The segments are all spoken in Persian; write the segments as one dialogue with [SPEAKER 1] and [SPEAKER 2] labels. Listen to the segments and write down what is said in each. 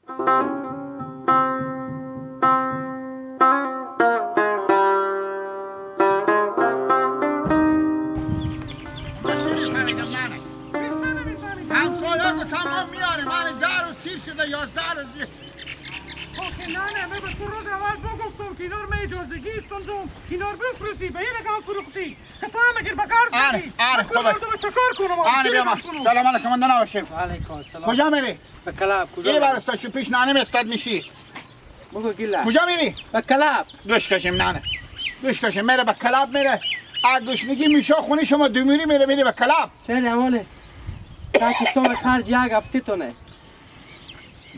[SPEAKER 1] همسایه تمام میاره من 10 روز تیر شده 11 روز.
[SPEAKER 2] آخه نه من به تو روز اول بگفتم که اینا رو من اجازگی استندم اینا رو بفروشی به یه رقم فروختی که تو هم اگر به قرض بدی.
[SPEAKER 1] آره خدا
[SPEAKER 2] مردم چه کار کنم؟
[SPEAKER 1] آره بیام. سلام علیکم من نباشیم.
[SPEAKER 3] علیکم السلام.
[SPEAKER 1] کجا میری؟
[SPEAKER 3] به کلاب. کجا؟
[SPEAKER 1] یه بار استاد پیش نانه استاد میشی.
[SPEAKER 3] بگو گیلا.
[SPEAKER 1] کجا میری؟
[SPEAKER 3] به کلاب.
[SPEAKER 1] گوش کشیم نانه. گوش کشیم میره به کلاب میره. گوش میگی میشه خونی شما دومیری میره میره به کلاب.
[SPEAKER 3] چرا اماله؟ تاکه سوم خرج یک هفته تونه.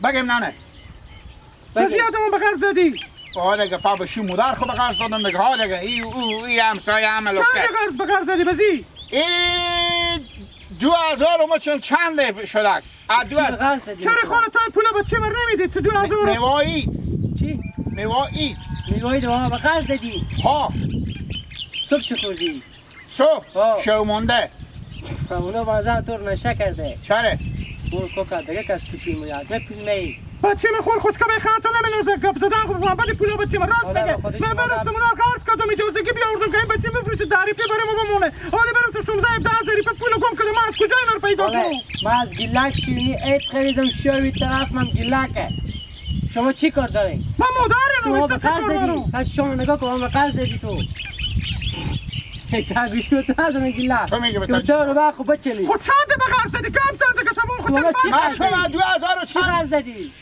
[SPEAKER 1] بگم نانه.
[SPEAKER 2] بزی آدمو به قرض دادی؟
[SPEAKER 1] آه دیگه پا بشی مادر خو به قرض دادم دیگه. ها دیگه ای او ای همسایه هم لوکه.
[SPEAKER 2] چند قرض به قرض دادی بزی؟
[SPEAKER 1] ای 2000 ما چون چند شدک؟
[SPEAKER 3] از 2000.
[SPEAKER 2] چرا خاله تو این پولا با چه مر نمیدی تو 2000؟
[SPEAKER 1] میوایی.
[SPEAKER 3] چی؟
[SPEAKER 1] میوایی.
[SPEAKER 3] میوایی دو به قرض دادی؟
[SPEAKER 1] ها.
[SPEAKER 3] صبح چه خوردی؟
[SPEAKER 1] صبح شو مونده.
[SPEAKER 3] اونا بازم تو رو نشه کرده.
[SPEAKER 1] چرا؟
[SPEAKER 3] برو کوکا دیگه کس تو پول میاد. نه پول می.
[SPEAKER 2] بچه من خور خوشکا به خانتا نمیلازه گپ زدن خب بعد پولا بچه من راست میگه. من برفتم اونا قرض کردم اجازگی بیاوردم که این بچه بفروشه دریپی برای ما بمونه. حالا برفتم 16 17 هزار پول گم کردم. من از کجا اینا رو پیدا کنم؟
[SPEAKER 3] من از گیلک شیرینی عید خریدم شوی طرف من گیلکه. شما چی کار دارین؟
[SPEAKER 2] من مادرم نوشته چه کار دارم؟
[SPEAKER 3] پس شما نگاه کن من قرض دادی تو. تاگوشو تو از اون گیلا.
[SPEAKER 1] تو میگی به
[SPEAKER 3] تو رو با خوب بچلی.
[SPEAKER 2] خود چند به قرض دادی؟ کم زنده که شما خود
[SPEAKER 3] چند
[SPEAKER 1] من شما 2000 چند
[SPEAKER 3] قرض دادی؟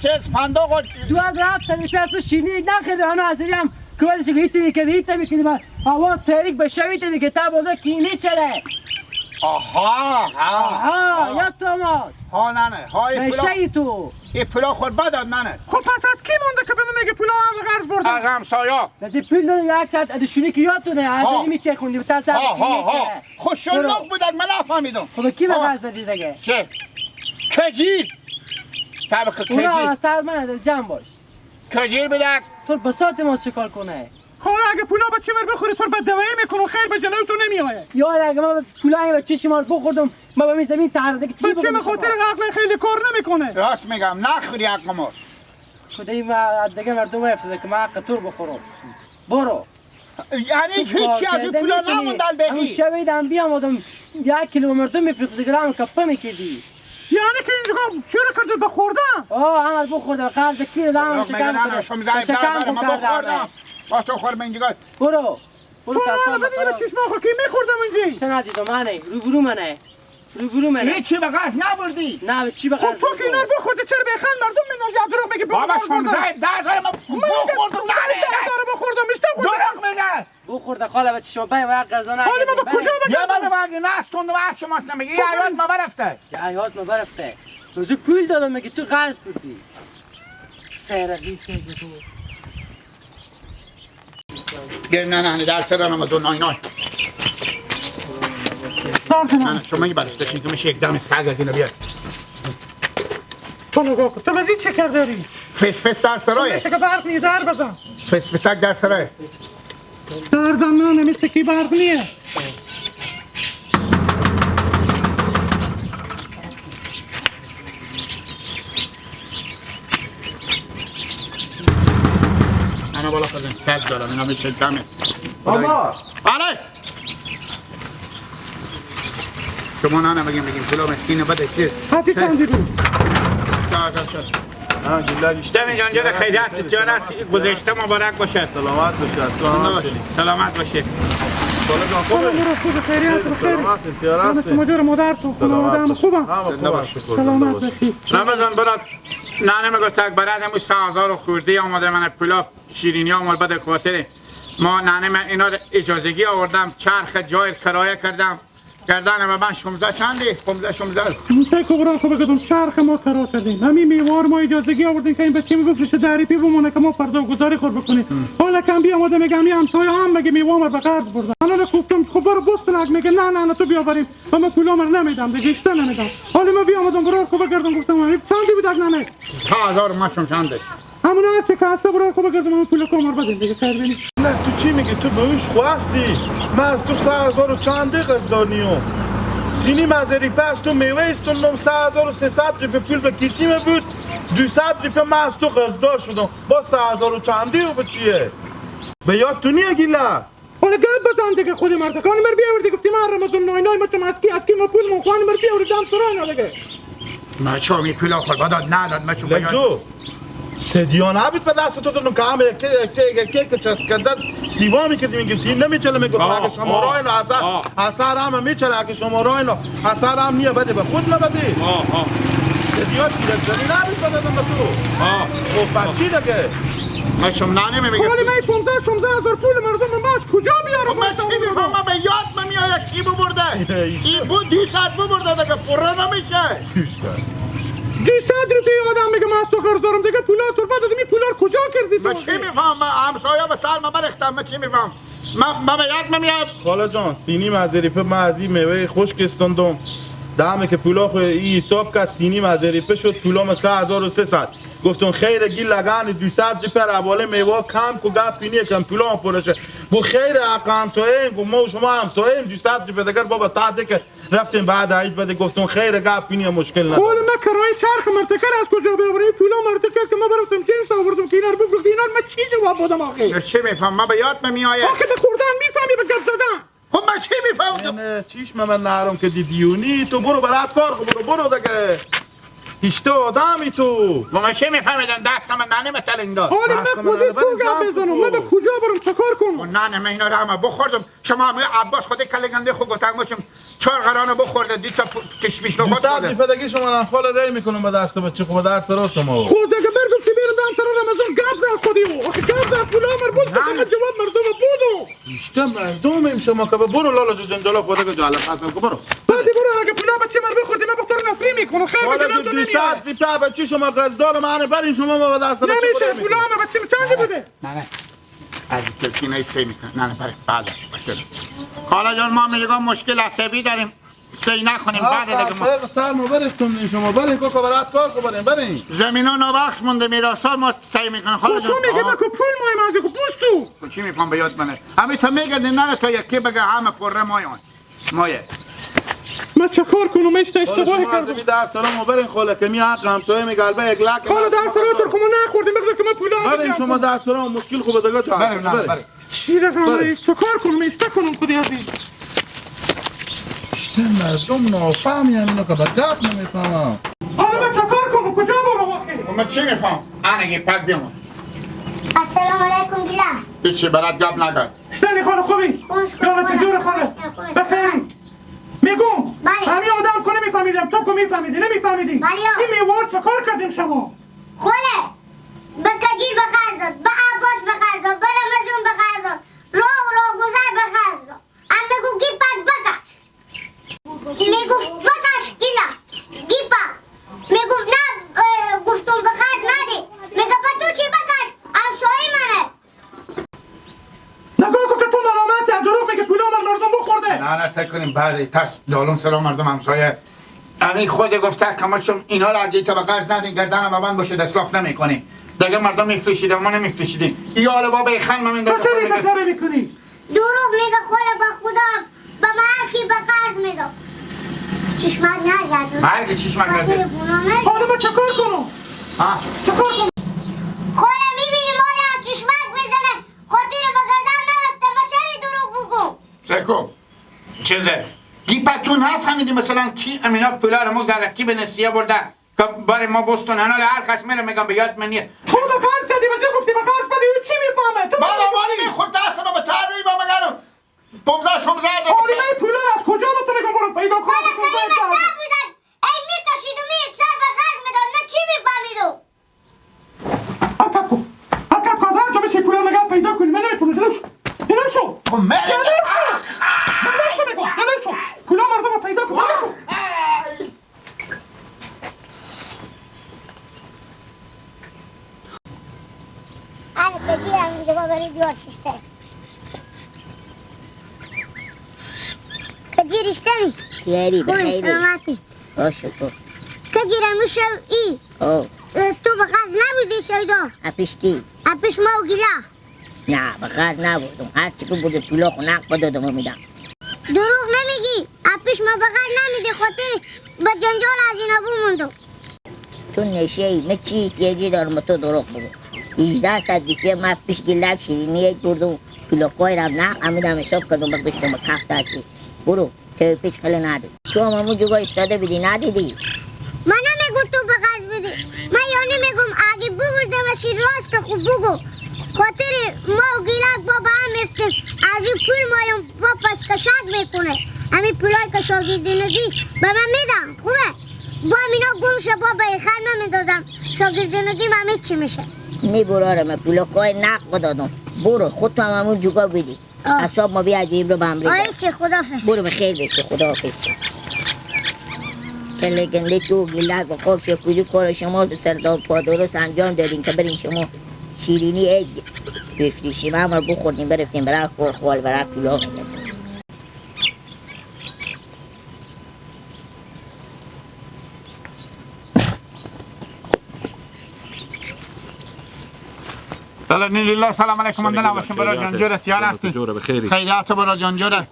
[SPEAKER 1] چیز فندق
[SPEAKER 3] 2700 پیاز تو شیرینی نخریدم. انا از هم کوالی که هیت میکردی هیت میکردی من هوا تاریک بشه هیت میکردی تا بازار کینی چله.
[SPEAKER 1] آها
[SPEAKER 3] آها یا تو ما
[SPEAKER 1] ها نه نه ها این پولا
[SPEAKER 3] تو
[SPEAKER 1] این پولا خود بداد نه نه.
[SPEAKER 2] خب پس از کی مونده که به من میگه پولا هم قرض بردم؟
[SPEAKER 1] از همسایا.
[SPEAKER 3] از پول داد یک ساعت ادشونی که یادتونه از این میچخوندی تا سر
[SPEAKER 1] ها ها ها خوشلوق بودن من نفهمیدم.
[SPEAKER 3] خب کی به قرض دادی دیگه؟
[SPEAKER 1] چه کجیر سابق کجیر
[SPEAKER 3] سر من جمع باش
[SPEAKER 1] کجیر بدک
[SPEAKER 3] تو بساط ما چیکار کنه؟
[SPEAKER 2] خب اگه پولا بچه مر بخوری تو بد دوایی میکنم خیر به جلوی تو نمیآید.
[SPEAKER 3] یار اگه من پولای بچه شما بخوردم ما به زمین تعرض که چی
[SPEAKER 2] بچه خاطر عقل خیلی کار نمیکنه.
[SPEAKER 1] راست میگم نخوری حق ما.
[SPEAKER 3] خدای ما دیگه مردم افتاده که ما حق تو بخورم. برو.
[SPEAKER 1] یعنی هیچی از این پولا نموندل بگی.
[SPEAKER 3] همون شب بیام آدم 1 کیلو مردم میفروخت دیگه هم کپه میکردی.
[SPEAKER 2] یعنی که اینجا شروع کرد به خوردن؟
[SPEAKER 3] آه عمل بخورد قرض کی دادم شکم
[SPEAKER 1] ما بخوردم. با تو خور من دیگه.
[SPEAKER 3] برو. برو
[SPEAKER 2] تو بدونی به چشم آخر کی میخوردم اینجا؟
[SPEAKER 3] چه ندیدم منه روبرو منه. روبرو منه.
[SPEAKER 1] هیچی به قرض نبردی.
[SPEAKER 3] نه چی به قرض؟
[SPEAKER 2] خب تو که اینا رو بخوردی چرا به خند مردم میندازی دروغ میگی؟
[SPEAKER 1] بابا 16 10000 ما بخوردم.
[SPEAKER 2] 10000 بخوردم بیشتر خوردم.
[SPEAKER 1] دروغ میگه.
[SPEAKER 3] بخورده خاله بچه شما بای و قرض نه.
[SPEAKER 2] حالا ما به کجا بگم؟
[SPEAKER 1] یا بابا اگه نستوندم هر شما میگه یه حیات ما برفته.
[SPEAKER 3] یه حیات ما برفته. تو پول دادم میگه تو قرض بردی. سرقی تو.
[SPEAKER 1] گیر نه نه در سر رمضان نای نای. نه شما این برشتشین که میشه یک دم سگ از اینو بیاد.
[SPEAKER 2] تو نگاه کن تو بزی چه کار داری؟
[SPEAKER 1] فس فس در سرایه.
[SPEAKER 2] میشه که برق نیه در بزن.
[SPEAKER 1] فس فسک در سرایه.
[SPEAKER 2] در زن نه مثل کی برق نیه.
[SPEAKER 1] انا بالا خزن سگ دارم اینا میشه دمه.
[SPEAKER 4] آما
[SPEAKER 1] بله شما نه بگیم بگیم پولا مسکینه بده چیز
[SPEAKER 2] حتی چندی بود؟
[SPEAKER 1] شد شتم جان جان خیریت جان است گذشته مبارک باشه.
[SPEAKER 4] سلامت باشه. از تو هم
[SPEAKER 1] سلامت باشه.
[SPEAKER 2] خوب خیریت
[SPEAKER 4] سلامت انتیار هستی.
[SPEAKER 2] مدیر مادرتون خانواده‌ام خوبم. سلامت باشی.
[SPEAKER 1] رمضان برات نه نمیگو تک برات امروز 3000 خورده آماده من پولا شیرینی آمد بده خاطر ما ننه من اینا اجازگی آوردم چرخ جای کرایه کردم گردن من 16 چندی 15 16
[SPEAKER 2] موسی کبرا خو بگم چرخ ما کرا کردیم همین میوار ما اجازگی آوردیم که این بچه بفروشه دریپی بمونه که ما پرده گذاری خور بکنیم. حالا کم بی آماده میگم این همسایه هم میگه میوه ما به قرض بردن. الان گفتم خب برو بستنک میگه نه نه نه تو بیا بریم و من پولا من نمیدم دیگه اشته نمیدم. حالا ما بی آمدم برو خو بگردم گفتم همین چندی بود نه نه
[SPEAKER 1] 3000 ما چون چنده
[SPEAKER 2] همون هرچه که هسته برو خو بگردم من پول کامر بدم دیگه خیر بینی.
[SPEAKER 4] نه تو چی میگی؟ تو به اوش خواستی. من از تو 3000 و چند قرض داریم. سینی مزری پس تو میوه استوندم 3300 روپیه پول به کیسیم بود 200 روپیه من از تو قرضدار شدم با 3000 و چندی رو به چیه؟ به یاد تو نیه گیله؟
[SPEAKER 2] حالا گپ بزن دیگه خود مرد کان مر بیاوردی گفتی من رمضان نای نای ما از کی ما پول من خوان مر بیاوردی دم سرای دیگه
[SPEAKER 1] ما چه می پول خود داد نداد ما چه
[SPEAKER 4] لجو سدیانه بود به دست تو دادم که همه یک یک که کردن سیوا میکردی میگفتی نمیچله میگفت اگه شما رای نه اثر هم میچله اگه شما رای نه اثر هم نیه بده به خود نبده سدیات گیرک زنی نبود به دادم به تو خب چی دیگه
[SPEAKER 1] ما شما نمیگم
[SPEAKER 2] خاله من 15 16 هزار پول مردم من از کجا بیارم؟
[SPEAKER 1] من چی میفهمم به یاد من میآید کی ببرده این بود 2 ساعت ببرده دیگه پره نمیشه
[SPEAKER 2] 200 روپیه آدم میگه من از تو قرض دارم دیگه پولا تو دادم این پولا کجا کردی تو؟
[SPEAKER 1] من چی میفهمم همسایه به سر من برختم من چی میفهمم من به یاد نمیاد
[SPEAKER 4] خاله جان سینی مزریپه من از این میوه خشک استوندم دمه که پولا خو این حساب که سینی مزریپه شد پولام 3300 گفتم خیر گی لگن 200 روپیه حواله میوه کم کو گپ پینی کم پولام پرشه گفت خیر حق همسایه گفت ما و شما همسایه 200 روپیه دیگر بابا تا که رفتیم بعد عید بده گفتم خیر گپ پینی مشکل نداره.
[SPEAKER 2] خول من کرایه چرخ مرتکر از کجا بیاورم پولا مرتکر که من برفتم جنس آوردم که اینا رو بفروختی اینا من چی جواب بدم آخه؟
[SPEAKER 1] چی میفهم من به یاد نمیآید
[SPEAKER 2] آخه به خوردن میفهمی به گپ زدن
[SPEAKER 1] خب من چی میفهمم
[SPEAKER 4] چیش من نرم که دیدیونی تو برو برات کار برو برو دیگه هیچ آدمی تو
[SPEAKER 1] و من چه میفهمیدم دست من ننه متلنگ داد
[SPEAKER 2] حالا من خودی تو گپ بزنم من به کجا برم چکار کنم
[SPEAKER 1] نه من اینا رو همه بخوردم شما همه عباس خود کلگنده خود گفتم باشم 4 قرانو بخورده 2 تا کشمیش نخورد
[SPEAKER 4] خورده 200 روپیه شما خاله ری میکنم به دست بچه خوب در سر شما
[SPEAKER 2] خود دیگه برگم که برم دم سر رمضان گپ زن خودی او آخه گپ زن پولا مربوط به جواب مردم بودو
[SPEAKER 4] هیچ مردم شما که برو لالا جنجالا خود که جالب هستم که برو
[SPEAKER 2] بعدی برو اگه پولا بچه من بخوردی من بخور نفری میکنم خیر بگم تو
[SPEAKER 4] 200 روپیه بچه شما قرضدار من برین شما ما به دست
[SPEAKER 2] نمیشه پولا ما بچه چند بوده
[SPEAKER 1] نه از تلکینه سی میکنه نه نه بره بعد خاله جان ما میگم مشکل عصبی داریم سی نکنیم بعد دیگه
[SPEAKER 4] ما سر ما برستون شما برین کوکو برات کار کو برین برین
[SPEAKER 1] زمینا نابخش مونده میراثا ما سی میکنه خاله جان
[SPEAKER 2] تو میگه ما کو پول مایم از خو بوس تو
[SPEAKER 1] چی میفهم به یاد منه همین تا میگه نه تا یکی بگه همه پره مایون مایه
[SPEAKER 2] من چه کار کنم اشتباه کردم
[SPEAKER 4] در سلام برین خاله که می حق همسایه میگه البته یک لک
[SPEAKER 2] خاله در سلام تو خو ما نخوردیم بگذار که من پول
[SPEAKER 4] برین شما در سلام مشکل خوب دیگه تا
[SPEAKER 1] برین
[SPEAKER 2] چی رقم چه کار کنم اشتباه کنم خودی عزیز
[SPEAKER 4] اشته مردم نافهمی هم اینا که به گپ نمیفهمم
[SPEAKER 2] حالا من چه کار کنم کجا برم آخه
[SPEAKER 1] من چی میفهم انا پک بیام
[SPEAKER 5] السلام علیکم گیلا
[SPEAKER 1] هیچی برات گپ نگه
[SPEAKER 2] شنی خاله خوبی جانت جور خاله بخیری میگم همین آدم کنه میفهمیدم تو کو میفهمیدی نمیفهمیدی این میوار چه کار کردیم شما
[SPEAKER 5] خاله به کجیر به قرض داد به عباس به قرض داد به رمضان به قرض داد راه راه گذر به قرض داد هم میگو گی پک بکش میگفت بکش گیلا گی پک میگفت نه گفتم به قرض ندی میگه به تو چی بکش همسایه منه
[SPEAKER 2] نگاه کن که تو ملامتی دروغ میگه پول مردم بخورده
[SPEAKER 1] نه نه سعی کنیم بعد تاس دالون سلام مردم همسایه همین خود گفته که ما چون اینا رو اگه تا به قرض ندین گردن ما بند باشه دستلاف نمیکنیم دیگه مردم میفروشیدن ما نمیفروشیدیم ای حالا بابا خن من
[SPEAKER 2] تو چرا این کارو میکنی
[SPEAKER 5] دروغ میگه خاله به خدا به من کی به قرض میدم چشمک نزد
[SPEAKER 1] مرگ چشمک نزد
[SPEAKER 2] حالا ما چه کار کنم چه کار کنم
[SPEAKER 5] خاله میبینی مالا چشمک میزنه خاطر به گردن نرفته ما چرا دروغ بگم
[SPEAKER 1] سکو چیزه گیپتون نفهمیدی مثلا کی امینا پولا رو زده کی به نسیه برده که بار ما بستون هنال هر کس میره میگم به یاد من نیه
[SPEAKER 2] تو به قرض دادی بزرگ گفتی به قرض بدی او چی میفهمه تو
[SPEAKER 1] بابا مالی می خود دستم به تروی با مگرم 15 16
[SPEAKER 2] حالی من پولا رو از کجا با تو میگم برو پیدا کنم
[SPEAKER 5] خاله کلمه در بودن ای میکشید و می یک سر به قرض میداد من چی میفهمیدم
[SPEAKER 2] حرکت کن حرکت کن از هر جا بشه پولا نگه پیدا کنی من نمیتونم جلو شو جلو شو جلو شو جلو شو میگم جلو شو پولا مردم رو پیدا کن جلو شو
[SPEAKER 5] آره کجی هم دیگه برای دیوار ششته کجی رشته می
[SPEAKER 6] خیری
[SPEAKER 5] خوبی سلامتی
[SPEAKER 6] شکر
[SPEAKER 5] کجی رموشو ای تو به قرض نبودی سیدا
[SPEAKER 6] اپیش کی؟
[SPEAKER 5] اپیش ما و گیلا
[SPEAKER 6] نه به قرض نبودم هر چی که بوده پولا خو نقد بدادم و میدم
[SPEAKER 5] دروغ نمیگی اپیش پیش ما بغل نمیدی خاطر به جنجال از اینا بموندم.
[SPEAKER 6] تو نشه ای من چی احتیاجی دارم تو دروغ بگو؟ 18 ساعت دیگه من پیش گلک شیرینی یک بردم پولاکای رم نه امیدم حساب کردم بگشتم کف تاکی برو تو پیش خیلی ندید تو هم همون جگاه ایستاده بدی ندیدی.
[SPEAKER 5] من نمیگم تو به قرض بدی، من یعنی میگم اگه ببرده باشی راست خوب بگو خاطر ما و گیلک با به هم میفتیم از این پول مایم با پس کشک میکنه همین پولای که شاگردینگی به من میدم خوبه با اینا گم شه با به خر نمیدادم شاگردینگی من چی میشه؟
[SPEAKER 6] نی براره من پولاکای نقد دادم برو خود تو هم همون جگاه بدی حساب ما بیا عجیب رو به هم ریزم.
[SPEAKER 5] چه خدافظ.
[SPEAKER 6] برو به خیر بشه خداحافظ. کله گنده تو گیلک و خاک شه کجا کار شما به سرداب پا درست انجام دادین که برین شما شیرینی عید بفروشیم همه رو بخوردیم برفتیم برای خوال برای پولا.
[SPEAKER 1] لله سلام علیکم من دلم برا جان جوره یار هستی خیریت برا جان جوره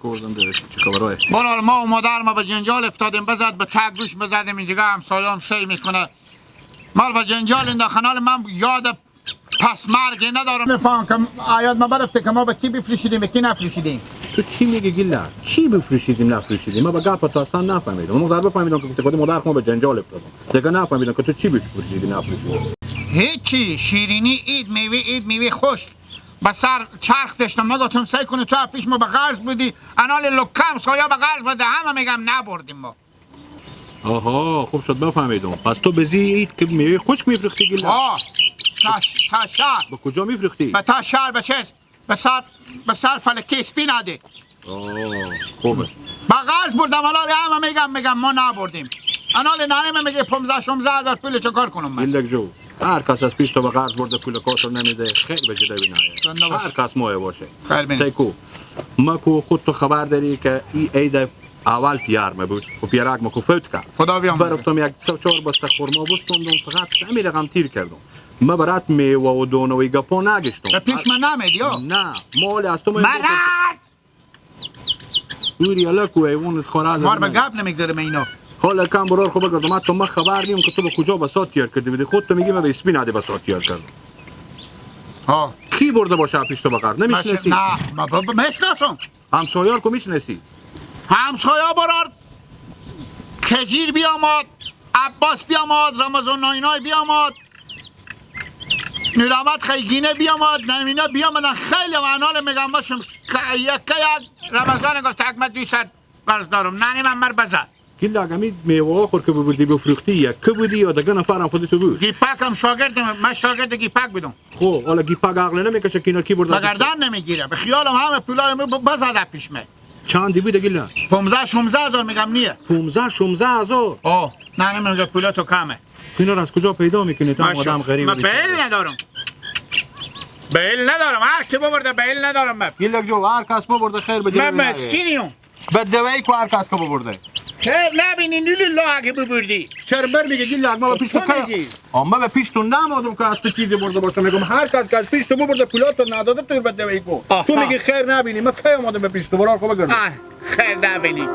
[SPEAKER 4] چه خبرای
[SPEAKER 1] برا ما و مادر ما به جنجال افتادیم بزد به تگ گوش بزدیم اینجا همسایه‌ام سی میکنه مال به جنجال انداختن. من یاد پس مرگ ندارم میفهم که آیاد ما برفته که ما به کی بفروشیدیم به کی نفروشیدیم.
[SPEAKER 7] تو چی میگی گیلا؟ چی بفروشیدیم نفروشیدیم؟ من با گپ تو اصلا نفهمیدم. من ضربه فهمیدم که خود مادر خودم به جنجال افتادم دیگه نفهمیدم که تو چی بفروشیدی نفروشیدی.
[SPEAKER 1] هیچی شیرینی عید میوه عید میوه خشک به سر چرخ داشتم نگفتم سعی کنه تو پیش ما به قرض بودی انال لکم سایا به قرض بوده همه میگم نبردیم ما.
[SPEAKER 7] آها خوب شد بفهمیدم. پس تو به زی عید که میوه خشک میفروختی گیلا؟
[SPEAKER 1] آه تا شهر.
[SPEAKER 7] به کجا میفروختی؟
[SPEAKER 1] به تا شهر به چیز به سر فلکی اسپی نده.
[SPEAKER 7] آه خوبه.
[SPEAKER 1] به قرض بردم الان همه میگم ما نبردیم. انال ننه میگه 15 16 هزار پول چه کار کنم من؟
[SPEAKER 7] گیلک جو هر کس از پیش تو به قرض برده پول کارت رو نمیده خیر به جلوی نایه هر کس مایه باشه. سیکو ما کو خود تو خبر داری که ای عید اول پیار ما بود و پیارک ما کو فوت کرد
[SPEAKER 1] خدا بیامرزه.
[SPEAKER 7] برفتم یک 3-4 بسته خرما بستوندم فقط همین رقم تیر کردم ما برات میوه و دونه و گپا نگشتم.
[SPEAKER 1] به پیش من نمیدی؟
[SPEAKER 7] نه مال از تو
[SPEAKER 1] مرض
[SPEAKER 7] دوری کو ایوانت خورا
[SPEAKER 1] مار به گپ نمیگذارم اینا.
[SPEAKER 7] حالا کم برار خوب بگردم من تو ما خبر نیم که تو به کجا بساط تیار کردی بودی خود تو میگی من به اسمی نده بساط تیار کردم.
[SPEAKER 1] ها
[SPEAKER 7] کی برده باشه پیش تو بقرد نمیشناسی؟
[SPEAKER 1] نه ما بابا میشناسم.
[SPEAKER 7] همسایه‌ها کو میشناسی؟
[SPEAKER 1] همسایه برار کجیر بیامد عباس بیامد رمضان ناینای بیامد نورآمد خیگینه بیامد نمینا بیامدن خیلی انال میگم باشم یک یک رمضان گفت حکمت 200 قرض دارم نه من مر بزد.
[SPEAKER 7] گیلا اگه میوه خور که ببردی بفروختی یک که بودی یا دیگه نفرم خودت بود؟
[SPEAKER 1] گیپک هم شاگردم من شاگرد گیپک بودم.
[SPEAKER 7] خب حالا گیپک عقل نمیکشه که اینا کی برده؟
[SPEAKER 1] بگردن نمیگیره به خیالم همه پولای بزد پیش من.
[SPEAKER 7] چندی بود گیلا؟
[SPEAKER 1] 15 16 هزار میگم نیه.
[SPEAKER 7] 15 16 هزار؟
[SPEAKER 1] آه نه نمیگه پولا تو کمه.
[SPEAKER 7] اینا رو از کجا پیدا میکنی تو آدم غریب؟
[SPEAKER 1] من بیل ندارم. بیل ندارم هر کی ببرده بیل ندارم من.
[SPEAKER 7] گیلا جو هر کس ببرده خیر به
[SPEAKER 1] من مسکینیم.
[SPEAKER 7] به دوی کو هر کس که ببرده.
[SPEAKER 1] خیر نبینی نیلی اگه ببردی.
[SPEAKER 7] چرا بر میگه گیلا ما به پیش تو ما به پیش تو نمادم که از تو چیزی برده باشم میگم هر کس که از پیش تو ببرده پولات رو نداده تو به دوی کو تو میگی خیر نبینی من کی اومدم به پیش تو برار خو بگردم.
[SPEAKER 1] خیر نبینی.